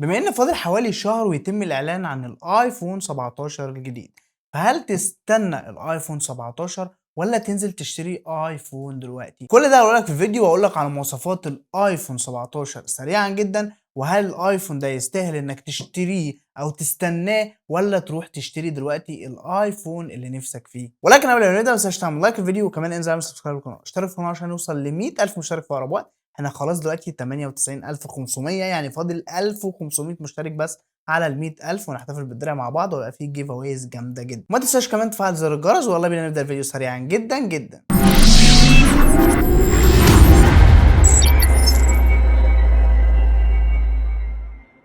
بما ان فاضل حوالي شهر ويتم الاعلان عن الايفون 17 الجديد، فهل تستنى الايفون 17 ولا تنزل تشتري ايفون دلوقتي؟ كل ده هقولك في الفيديو، واقول لك على مواصفات الايفون 17 سريعا جدا، وهل الايفون ده يستاهل انك تشتريه او تستناه ولا تروح تشتري دلوقتي الايفون اللي نفسك فيه. ولكن قبل ما نبدا ما تنساش تعمل like الفيديو، وكمان انزل اعمل subscribe للقناه، اشترك في القناه عشان نوصل ل 100,000 مشترك في اقرب وقت. احنا خلاص دلوقتي 98,500، يعني فاضل 1500 مشترك بس على ال 100,000، ونحتفل بالدرع مع بعض، ويبقى فيه giveaways جامده جدا. ما تنساش كمان تفعل زر الجرس، ويلا بينا نبدا الفيديو سريعا جدا جدا.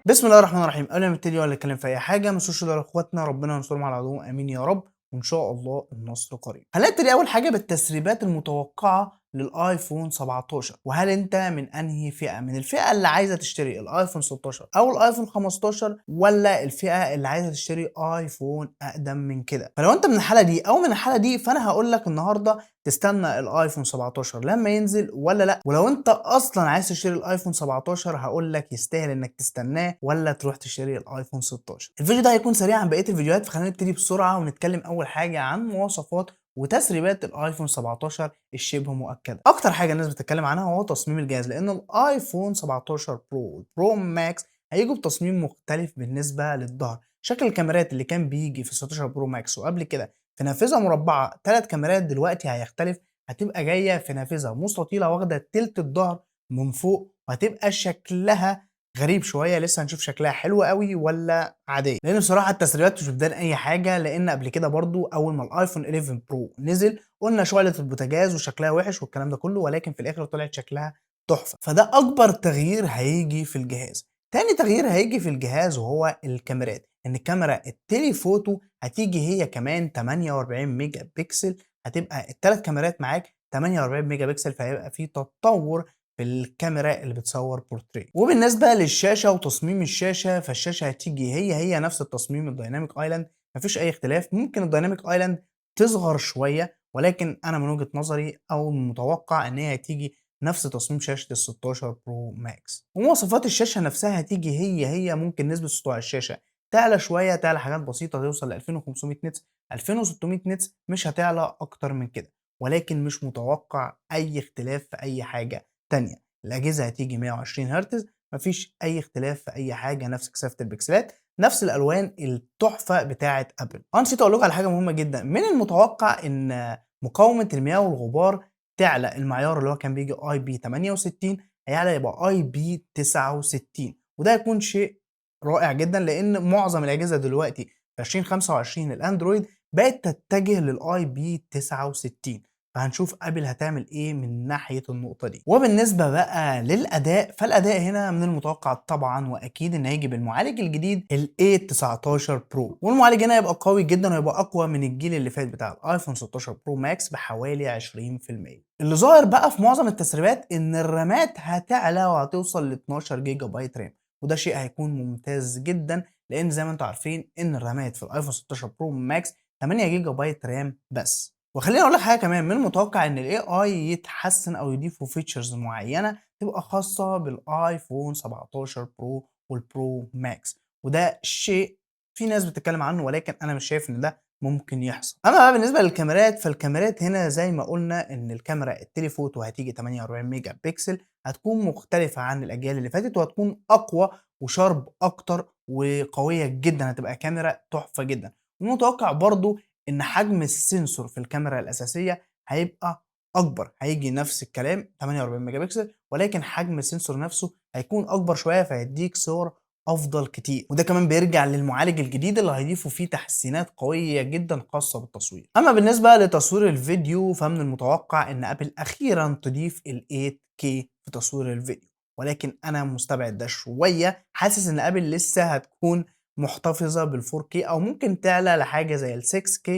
بسم الله الرحمن الرحيم. قبل ما نبتدي ولا نتكلم في اي حاجه، ما تنسوش تدعوا لاخواتنا، ربنا ينصرهم على عدوهم، امين يا رب، وان شاء الله النصر قريب. هنبتدي اول حاجه بالتسريبات المتوقعه للايفون 17، وهل انت من انهي فئه؟ من الفئه اللي عايزه تشتري الايفون 16 او الايفون 15، ولا الفئه اللي عايزه تشتري ايفون اقدم من كده؟ فلو انت من الحاله دي او من الحاله دي، فانا هقول لك النهارده تستنى الايفون 17 لما ينزل ولا لا. ولو انت اصلا عايز تشتري الايفون 17، هقول لك يستاهل انك تستناه ولا تروح تشتري الايفون 16. الفيديو ده هيكون سريع عن بقيه الفيديوهات، فخلينا نبتدي بسرعه ونتكلم اول حاجه عن مواصفات وتسريبات الايفون 17 الشبه مؤكده. اكتر حاجه الناس بتتكلم عنها هو تصميم الجهاز، لان الايفون 17 برو والبرو ماكس هيجوا بتصميم مختلف بالنسبه للظهر. شكل الكاميرات اللي كان بيجي في 16 برو ماكس وقبل كده في نافذه مربعه 3 كاميرات، دلوقتي هيختلف، هتبقى جايه في نافذه مستطيله واخده تلت الظهر من فوق، وهتبقى شكلها غريب شويه. لسه هنشوف شكلها حلو قوي ولا عاديه، لان بصراحه التسريبات مش بتبان اي حاجه. لان قبل كده برضو اول ما الايفون 11 برو نزل قلنا شعله البوتاجاز وشكلها وحش والكلام ده كله، ولكن في الاخر طلعت شكلها تحفه. فده اكبر تغيير هيجي في الجهاز. تاني تغيير هيجي في الجهاز وهو الكاميرات، ان الكاميرا ال telephoto هتيجي هي كمان 48 ميجا بكسل، هتبقى الثلاث كاميرات معاك 48 ميجا بكسل، فهيبقى في تطور في الكاميرا اللي بتصور بورتريه. وبالنسبه للشاشه وتصميم الشاشه، فالشاشه هتيجي هي هي نفس التصميم ال Dynamic Island، مفيش اي اختلاف. ممكن ال Dynamic Island تصغر شويه، ولكن انا من وجهه نظري او المتوقع ان هي هتيجي نفس تصميم شاشه ال 16 برو ماكس. ومواصفات الشاشه نفسها هتيجي هي هي، ممكن نسبه سطوع الشاشه تعلى شويه، تعلى حاجات بسيطه، توصل ل 2500 nits، 2600 nits، مش هتعلى اكتر من كده، ولكن مش متوقع اي اختلاف في اي حاجه تانية. الأجهزة هتيجي 120 هرتز، مفيش أي اختلاف في أي حاجة، نفس كثافة البكسلات، نفس الألوان التحفة بتاعة أبل. أنا نسيت أقول لكم على حاجة مهمة جدا، من المتوقع إن مقاومة المياه والغبار تعلى، المعيار اللي هو كان بيجي IP 68 هيعلى يبقى IP 69، وده هيكون شيء رائع جدا، لأن معظم الأجهزة دلوقتي في 2025 الأندرويد بقت تتجه لل IP 69، فهنشوف ابل هتعمل ايه من ناحية النقطة دي. وبالنسبة بقى للأداء، فالأداء هنا من المتوقع طبعا واكيد ان هيجي بالمعالج الجديد ال A19 برو، والمعالج هنا هيبقى قوي جدا وهيبقى اقوى من الجيل اللي فات بتاع الايفون 16 برو ماكس بحوالي 20%. اللي ظاهر بقى في معظم التسريبات ان الرامات هتعلى وهتوصل ل 12 جيجا بايت RAM، وده شيء هيكون ممتاز جدا، لان زي ما انتم عارفين ان الرامات في الايفون 16 برو ماكس 8 جيجا بايت RAM بس. وخليني اقول لك حاجه كمان، من المتوقع ان ال AI يتحسن او يضيفوا features معينه تبقى خاصه بالايفون 17 برو والبرو ماكس، وده شيء في ناس بتتكلم عنه، ولكن انا مش شايف ان ده ممكن يحصل. اما بقى بالنسبه للكاميرات، فالكاميرات هنا زي ما قلنا ان الكاميرا ال telephoto هتيجي 48 ميجا بكسل، هتكون مختلفه عن الاجيال اللي فاتت، وهتكون اقوى و sharp اكتر وقويه جدا، هتبقى كاميرا تحفه جدا. ومتوقع برضو ان حجم ال sensor في الكاميرا الاساسيه هيبقى اكبر، هيجي نفس الكلام 48 ميجا بكسل، ولكن حجم ال sensor نفسه هيكون اكبر شويه، فهيديك صور افضل كتير. وده كمان بيرجع للمعالج الجديد اللي هيضيفوا فيه تحسينات قويه جدا خاصه بالتصوير. اما بالنسبه لتصوير الفيديو، فمن المتوقع ان ابل اخيرا تضيف ال 8K في تصوير الفيديو، ولكن انا مستبعد ده شويه، حاسس ان ابل لسه هتكون محتفظة بال 4K أو ممكن تعلى لحاجة زي ال 6K،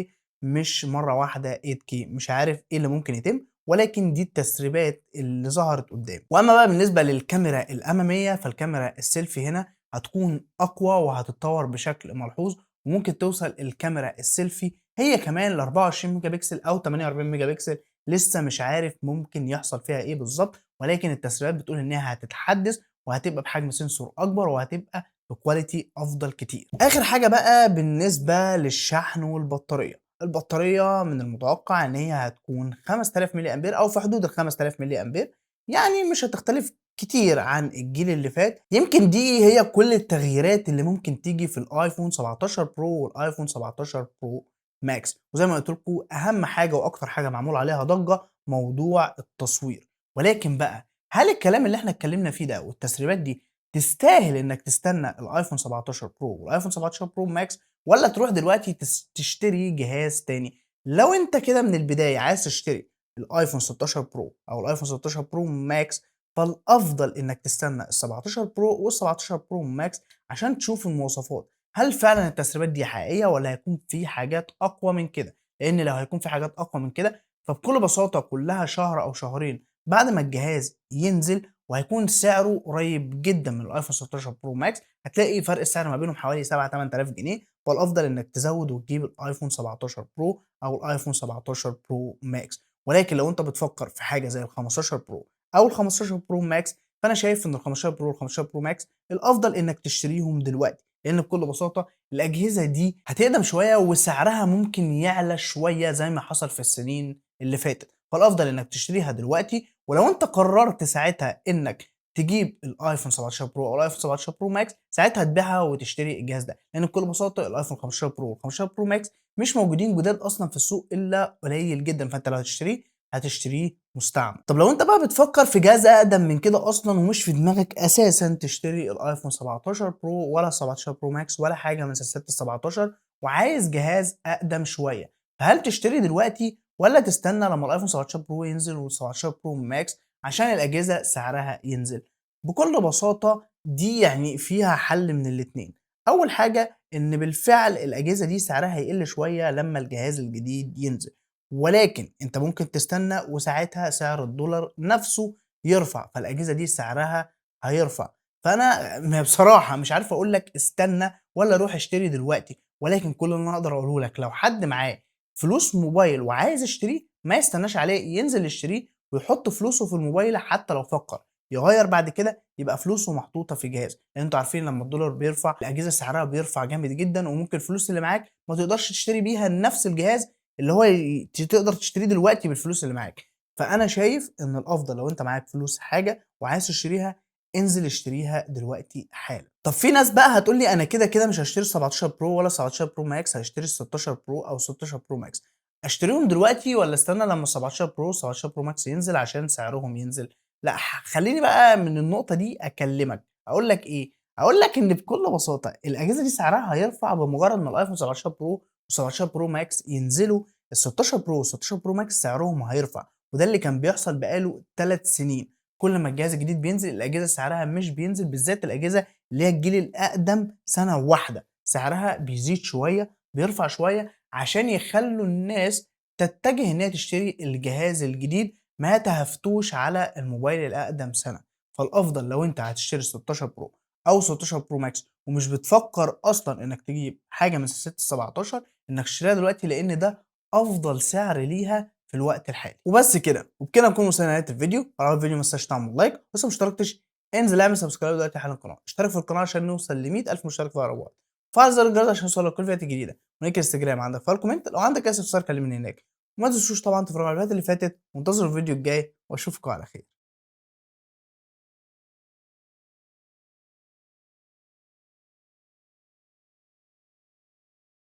مش مرة واحدة 8K، مش عارف إيه اللي ممكن يتم، ولكن دي التسريبات اللي ظهرت قدامي. وأما بقى بالنسبة للكاميرا الأمامية، فالكاميرا السيلفي هنا هتكون أقوى وهتتطور بشكل ملحوظ، وممكن توصل الكاميرا السيلفي هي كمان ل 24 ميجا بكسل أو 48 ميجا بكسل، لسه مش عارف ممكن يحصل فيها إيه بالظبط، ولكن التسريبات بتقول إنها هتتحدث وهتبقى بحجم sensor أكبر وهتبقى ب quality افضل كتير. اخر حاجة بقى بالنسبة للشحن والبطاريه، البطارية من المتوقع ان هي هتكون 5000 ملي امبير او في حدود ال 5000 ملي امبير، يعني مش هتختلف كتير عن الجيل اللي فات. يمكن دي هي كل التغييرات اللي ممكن تيجي في الايفون 17 Pro والايفون 17 Pro Max. وزي ما قلت لكم اهم حاجة واكتر حاجة معمول عليها ضجه موضوع التصوير. ولكن بقى هل الكلام اللي احنا اتكلمنا فيه ده والتسريبات دي تستاهل انك تستنى الايفون 17 Pro والايفون 17 Pro Max، ولا تروح دلوقتي تشتري جهاز تاني؟ لو انت كده من البداية عايز تشتري الايفون 16 Pro او الايفون 16 Pro Max، فالافضل انك تستنى ال 17 Pro وال 17 Pro Max عشان تشوف المواصفات، هل فعلا التسريبات دي حقيقية ولا هيكون في حاجات اقوى من كده؟ لان لو هيكون في حاجات اقوى من كده فبكل بساطة كلها شهر او شهرين بعد ما الجهاز ينزل وهيكون سعره قريب جدا من الايفون 16 Pro Max، هتلاقي فرق السعر ما بينهم حوالي 7 8000 جنيه. فالافضل انك تزود وتجيب الايفون 17 Pro او الايفون 17 Pro Max. ولكن لو انت بتفكر في حاجة زي ال 15 Pro او ال 15 Pro Max، فانا شايف ان ال 15 Pro وال 15 Pro Max الافضل انك تشتريهم دلوقتي، لان بكل بساطة الاجهزة دي هتقدم شوية وسعرها ممكن يعلى شوية زي ما حصل في السنين اللي فاتت، فالافضل انك تشتريها دلوقتي. ولو انت قررت ساعتها انك تجيب الايفون 17 Pro او الايفون 17 Pro Max، ساعتها تبيعها وتشتري الجهاز ده، لان بكل بساطة الايفون 15 Pro وال 15 Pro Max مش موجودين جداد اصلا في السوق الا قليل جدا، فانت لو هتشتريه هتشتريه مستعمل. طب لو انت بقى بتفكر في جهاز اقدم من كده اصلا ومش في دماغك اساسا تشتري الايفون 17 Pro ولا 17 Pro Max ولا حاجة من سلسلة ال 17، وعايز جهاز اقدم شوية، فهل تشتري دلوقتي ولا تستنى لما الايفون 17 Pro ينزل وال 17 Pro Max عشان الاجهزة سعرها ينزل؟ بكل بساطة دي يعني فيها حل من الاتنين. اول حاجة ان بالفعل الاجهزة دي سعرها هيقل شوية لما الجهاز الجديد ينزل، ولكن انت ممكن تستنى وساعتها سعر الدولار نفسه يرفع، فالاجهزه دي سعرها هيرفع. فانا بصراحة مش عارف اقول لك استنى ولا روح اشتري دلوقتي، ولكن كل اللي انا اقدر اقوله لك لو حد معاه فلوس موبايل وعايز يشتريه ما يستناش عليه، ينزل يشتريه ويحط فلوسه في الموبايل، حتى لو فكر يغير بعد كده يبقى فلوسه محطوطة في جهاز، لان انتوا عارفين لما الدولار بيرفع الاجهزة سعرها بيرفع جامد جدا، وممكن الفلوس اللي معاك ما تقدرش تشتري بيها نفس الجهاز اللي هو تقدر تشتريه دلوقتي بالفلوس اللي معاك. فانا شايف ان الافضل لو انت معاك فلوس حاجة وعايز تشتريها انزل اشتريها دلوقتي حالا. طب في ناس بقى هتقول لي انا كده كده مش هشتري 17 Pro ولا 17 Pro Max، هشتري 16 Pro او 16 Pro Max، اشتريهم دلوقتي ولا استنى لما 17 Pro 17 Pro Max ينزل عشان سعرهم ينزل؟ لا، خليني بقى من النقطة دي اكلمك، اقول لك ايه؟ اقول لك ان بكل بساطة الاجهزة دي سعرها هيرفع بمجرد ما الايفون 17 Pro و17 Pro Max ينزلوا. ال 16 Pro وال 16 Pro Max سعرهم هيرفع، وده اللي كان بيحصل بقاله 3 سنين، كل ما الجهاز الجديد بينزل الاجهزة سعرها مش بينزل، بالذات الاجهزة اللي هي الجيل الاقدم سنة واحدة سعرها بيزيد شوية، بيرفع شوية عشان يخلوا الناس تتجه ان هي تشتري الجهاز الجديد، ما تهفتوش على الموبايل الاقدم سنة. فالافضل لو انت هتشتري 16 Pro او 16 Pro Max ومش بتفكر اصلا انك تجيب حاجة من سلسلة ال 17، انك تشتريها دلوقتي، لان ده افضل سعر ليها في الوقت الحالي. وبس كده، وبكده نكون وصلنا لنهاية الفيديو. لو الفيديو ما تنساش تعمل like، ولسه ما اشتركتش انزل اعمل subscribe دلوقتي حالا القناة، اشترك في القناة عشان نوصل ل 100,000 مشترك في اقرب وقت، فعل زر الجرس عشان يوصلك كل الفيديوهات الجديدة، و link انستجرام عندك في ال comment، لو عندك اي استفسار كلمني هناك. وما تنسوش طبعا تتفرجوا على الفيديوهات اللي فاتت، وانتظروا الفيديو الجاي، واشوفكم على خير.